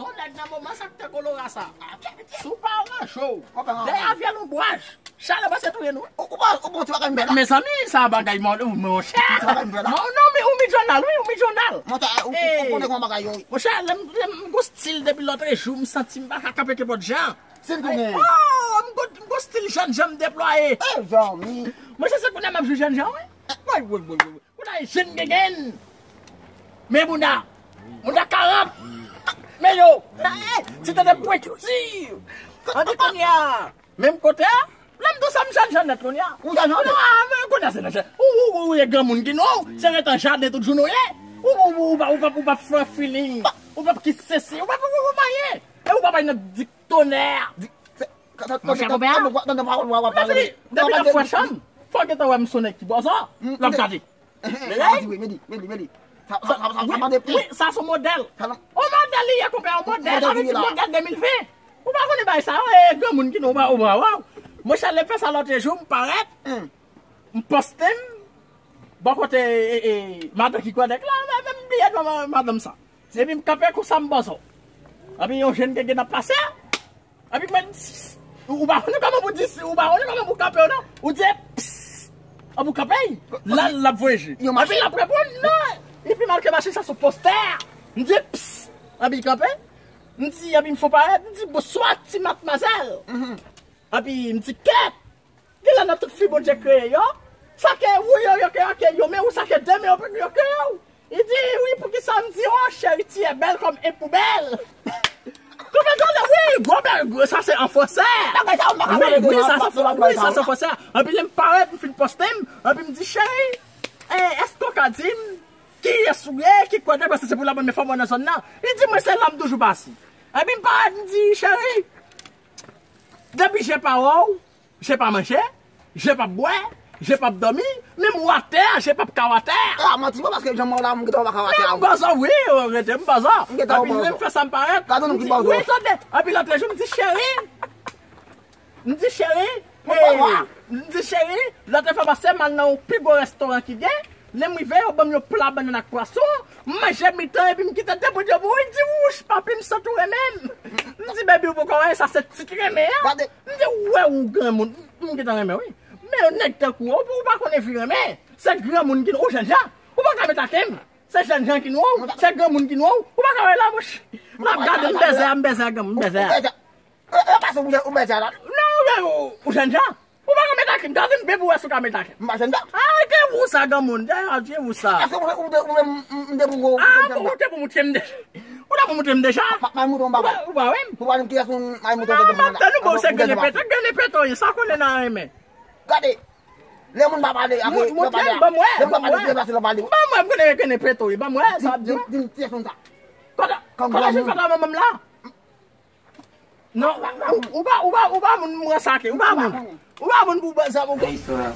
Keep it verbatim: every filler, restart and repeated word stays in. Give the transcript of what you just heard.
Yon nèg nan moman sa k te kolora sa. Si w pa ranche w, dèyè avyèl ou bwaj. Chalè pase touye nou. Ou pa ou bon ti bagay m fè la. Mezanmi, sa bagay mon, monchè. Ti bagay m fè la. Non, non, mi, ou mi jounal, wi, ou mi jounal. Monchè, ou, ou, ou konnen kòman bagay yo ye. Monchè, lè m, lè m gon stil depi lòtrejou, m santi m pa ka kanpe kenpòt jan. Si m tounen. Oh, m gon, m gon stil jènjan m deplwaye. Mezanmi. Monchè, se kounye a m ap jwe jènjan, wi. Woy, woy, woy, woy. Moun a jenn gengenn. Men moun a. Moun a karant. Men yo. Ti tande pwenti. An di kounye a. Menm kote a. Lè m di w sa m jènjan nèt kounye a. Ou jènjan nèt. Ah, men kounye a se nan jèn. Ou, ou, ou, ou, e granmoun ki nou. Se ret an jaden tout jou nou ye. Ou, ou, ou, ou pa, ou pa, ou pa fè feeling. Ou pa ki sesi. Ou pa, ou, ou, ou pa ye. E ou pa bay nan dik tonè. Monchè, konpè a. Depi l ap fè chanm, fò w gentan wè m se yon nèg ki bòzò. L ap gade. Medi, medi, medi, medi. Sa, sa, sa, sa, sa mande pri. Wi, sa se yon modèl. Yon modèl li ye, konpè, yon modèl. Sa vle di modèl de mil ven. Ou pa konnen bagay sa yo, e granmoun ki nou, ou pa, ou pa, waw. Monchè, lè m fè sa lòt jou, m parèt, m poste m, bò kote, e, e, madan ki kwè nèg la, men, men m bliye non madanm sa. Epi m kanpe konsa m bòzò. Epi yon jenn gengenn ap pase, epi mwen, ou pa konnen kòman pou di, ou pa konnen kòman pou kanpe w non. Ou di, psst, an pou kanpe, la, l ap voye je. Epi l ap reponn, non. Li pi mal ke machin sa sou postè. M di, psst, epi l kanpe. M di, epi m fon parèt, m di, bonswa, ti matmwazèl. Epi m di, kèt, genlè nan tout fi Bondye kreye yo, sa ke ou yo, yo ke, yo ke yo, men ou sa ke demen yo, yo ke yo. Li di, wi, poukisa m di, oh, chérie, tu es belle comme une poubelle. Konpè tande, wi, gwo bèl, gwo, sa se an fransè. Wi, wi, sa se, wi, sa se an fransè. Epi lè m parèt, m fin poste m, epi m di, cheri, eh, èske w ka di m kiyès ou ye, ki kote, paske se pou la premye fwa mwen nan zòn nan. Li di, mwen se la m toujou pase. Epi m parèt, m di, cheri, depi je pa wè w, je pa manje, je p ap bwè, je p ap dòmi, menm watè, je p ap ka watè. Ah, manti, bon, paske jan mwen la, m gentan pa ka watè. M bòzò, wi, rete, m bòzò. M gentan bòzò. Epi lè m fè sa m parèt. Gade nou ki bòzò. Wi, tande. Epi lòt jou, m di, cheri, m di, cheri, m di, cheri, lòt fwa pase, m al nan yon pi gwo restoran ki gen, lè m rive, yo ban m yon pla bannann ak pwason, m manje mitan, epi m kite de bout yo pou li di, wouch, papi, m santi w renmen m. M di, baby, ou poko wè, sa se tit renmen an. M di, ou wè ou granmoun, m gentan renmen, wi. Men yon nèg tankou ou, ou pa konnen fi renmen. Se granmoun ki nou, ou jènjan. Ou pa ka met atè m. Se jènjan ki nou, se granmoun ki nou, ou pa ka wè la, mouch. L ap gade m bèzè, m bèzè granmoun, m bèzè. Ou bèzè, ou bèzè la. Non, ou, ou, ou jènjan. Ou pa ka met atè m, gade m byen pou wè si w ka met atè m. M pa jènjan. Ah, te ou sa, granmoun, te ou sa. Èske ou, ou, ou, ou, m te pou ou, ah, ou te pou moutre m deja. Ou te pou moutre m deja. Pa, pa moutre m, papa. Ou pa wè m. Ou pa wè m kiyès moun, pa moutre m. Non, m ap tann ou, bon, se grenn peto, grenn peto, sa konnen nan renmen. Gade. Lè moun pa pale, apre, lè pale a. Lè moun pa pale, lè pase lè pale. Ban m wè, m konnen grenn peto, ban m wè, sa ap di. Di m, di m, ti sèson sa. Kote, kote jis kote manman m la? Non, ou pa, ou pa, ou pa moun mwen sake, ou pa moun. Ou pa moun pou banzan pou. Fè istwa.